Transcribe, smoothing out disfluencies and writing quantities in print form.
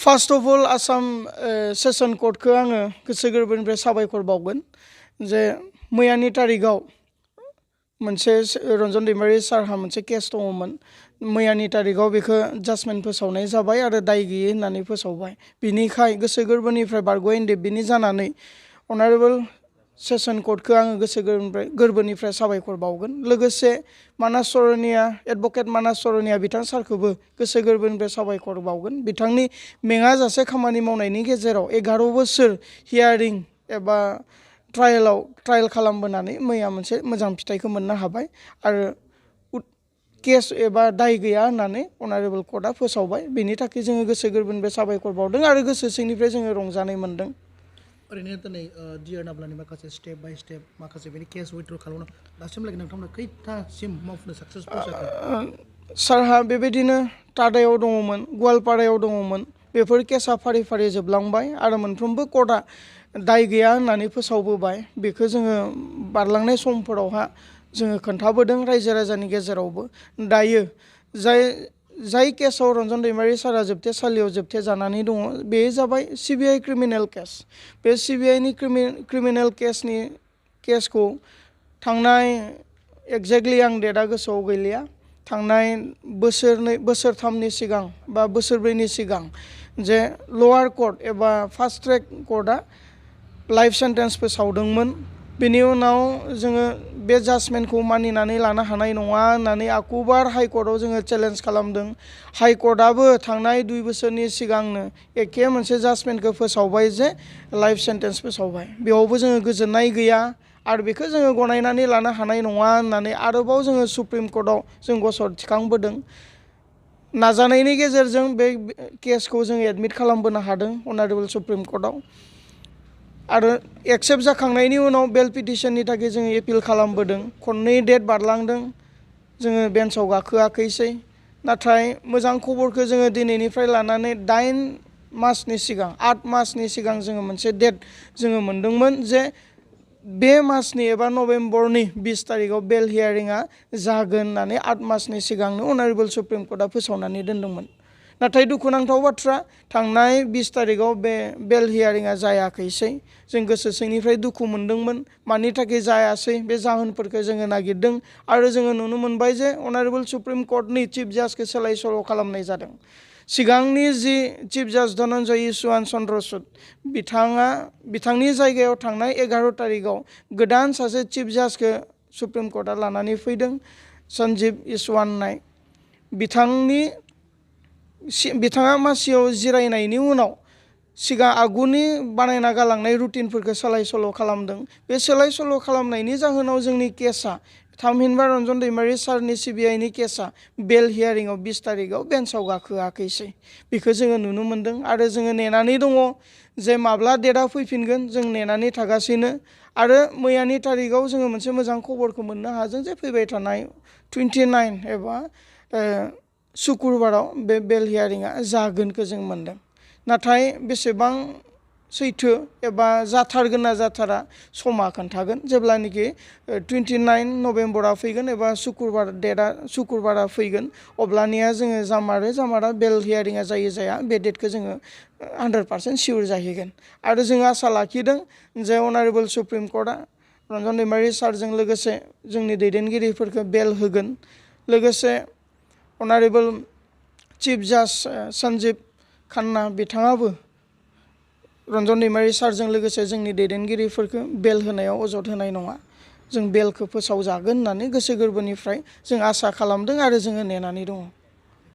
first of all Assam session कर्टखौ आङो गोसो गोरबोनिफ्राय साबायखर बावगोन जे मैयानि तारिखाव मोनसे रन्जन दैमारि सारहा मोनसे केस दङमोन मैयानि तारिखाव बेखौ जाजमेन्ट फोसावनाय जाबाय आरो दाय गैयै होननानै फोसावबाय बिनिखाय गोसो गोरबोनिफ्राय बारग' NDFB जानानै अनारेबल सेसन कर्टखौ आङो गोसो गोरबोनिफ्राय साबायखर बावगोन लोगोसे मानास सरनिया एडभकेट मानास सरनिया बिथां सारखौबो गोसो गोरबोनिफ्राय साबायखर बावगोन बिथांनि मेङाजासे खामानि मावनायनि गेजेराव 11 बोसोर हियारिं एबा ट्रायल खालामबोनानै मैया मोनसे मोजां फिथाइखौ मोननो हाबाय आरो केस एबा दाय गैया होननानै अनारेबल कर्टआ फोसावबाय बेनि थाखाय जोङो गोसो गोरबोनिफ्राय साबायखर बावदों आरो गोसो सिंनिफ्राय जोङो रंजानाय मोन्दों ओरैनो दिनै डिआर नाब्लानि माखासे स्टेप बाय स्टेप माखासे बेनि केस उइथड्र खालामनो दासिमलागै नोंथांमोना खैथासिम मावफुंनो साक्सेसफुल जाखो सारहा बेबायदिनो टाडायाव दङमोन गवालपारायाव दङमोन बेफोर केसा फारि फारि जोबलांबाय आरो मोनफ्रोमबो कर्टआ दाय गैया होननानै फोसावबोबाय बेखौ जोङो बारलांनाय समफोरावहा जोङो खोन्थाबोदों रायजो राजानि गेजेरावबो दायो जाय केसाव रन्जन दैमारि सारा जोबथेसालियाव जोबथे जानानै दङ बे जाबाय CBI क्रिमिनेल केस बे CBIनि क्रिमिनेल केसखौ थांनाय एक्जेक्टलि आं डेटआ गोसोआव गैलिया थांनाय बोसोरथामनि सिगां बा बोसोरब्रैनि सिगां जे लवार कर्ट एबा फार्स्ट ट्रेक कर्टआ लाइफ सेन्टेन्स फोसावदोंमोन बेनि उनाव जोङो बे जाजमेन्टखौ मानिनानै लानो हानाय नङा होननानै आकुबार हाइकर्टआव जोङो चेलेन्ज खालामदों हाइकर्टआबो थांनाय 2 बोसोरनि सिगांनो एखे मोनसे जाजमेन्टखौ फोसावबाय जे लाइफ सेन्टेन्स फोसावबाय बेयावबो जोङो गोजोननाय गैया आरो बेखौ जोङो गनायनानै लानो हानाय नङा होननानै आरोबाव जोङो सुप्रिम कर्टआव जों गसर थिखांबोदों नाजानायनि गेजेरजों बे केसखौ जों एडमिट खालामबोनो हादों अनारेबल सुप्रिम कर्टआव आरो एक्सेप्ट जाखांनायनि उनाव बेल पिटिशननि थाखाय जोङो एपिल खालामबोदों खननै डेट बारलांदों जोङो बेन्चआव गाखोआखैसै नाथाय मोजां खबरखौ जोङो दिनैनिफ्राय लानानै 8 मासनि सिगां 8 मासनि सिगां जोङो मोनसे डेट जोङो मोन्दोंमोन जे बे मासनि एबा नभेम्बरनि 20 तारिखाव बेल हियारिंआ जागोन होननानै 8 मासनि सिगांनो अनारेबल सुप्रिम कर्टआ फोसावनानै दोनदोंमोन नाथाय दुखुनांथाव बाथ्रा थांनाय 20 तारिखाव बे बेल हियारिंआ जायाखैसै जों गोसो सिंनिफ्राय दुखु मोनदोंमोन मानि थाखाय जायासै बे जाहोनफोरखौ जोङो नागिरदों आरो जोङो नुनो मोनबाय जे अनारेबल सुप्रिम कर्टनि चिफ जाजखौ सोलाय सोल' खालामनाय जादों सिगांनि जि चिफ जाज धनन्जय ईसवान चन्द्रचूड बिथांनि जायगायाव थांनाय 11 तारिखाव गोदान सासे चिफ जाजखौ सुप्रिम कर्टआ लानानै फैदों सन्जीब ईसवान नाय बिथाङा मासियाव जिरायनायनि उनाव सिगां आगुनि बानायना गालांनाय रुटिनफोरखौ सोलाय सोल' खालामदों बे सोलाय सोल' खालामनायनि जाहोनाव जोंनि केसा थामहिनबा रन्जन दैमारि सारनि CBIनि केसा बेल हियारिंआव 20 तारिखाव बेन्चआव गाखोआखैसै बेखौ जोङो नुनो मोन्दों आरो जोङो नेनानै दङ जे माब्ला डेटआ फैफिनगोन जों नेनानै थागासिनो आरो मैयानि तारिखाव जोङो मोनसे मोजां खबरखौ मोननो हादों जे फैबाय थानाय 29 एबा शुक्रबाराव बे बेल हियारिंआ जागोनखौ जों मोन्दों नाथाय बेसेबां सैथो एबा जाथारगोन ना जाथारा समा खोन्थागोन जेब्लानोखि 29 नभेम्बरा फैगोन एबा शुक्रबारा फैगोन अब्लानिया जोङो जामारा बेल हियारिंआ जाया बे डेटखौ जोङो 100% सियर जाहैगोन आरो जों आसा लाखिदों जे अनारेबल सुप्रिम कर्टआ रन्जन दैमारि सारजों लोगोसे जोंनि दैदेनगिरिफोरखौ बेल होगोन लोगोसे अनारेबल चिफ जाज सन्जीब खान्ना बिथाङाबो रन्जन दैमारि सारजों लोगोसे जोंनि दैदेनगिरिफोरखौ बेल होनायाव अजद होनाय नङा जों बेलखौ फोसावजागोन होननानै गोसो गोरबोनिफ्राय जों आसा खालामदों आरो जोङो नेनानै दङ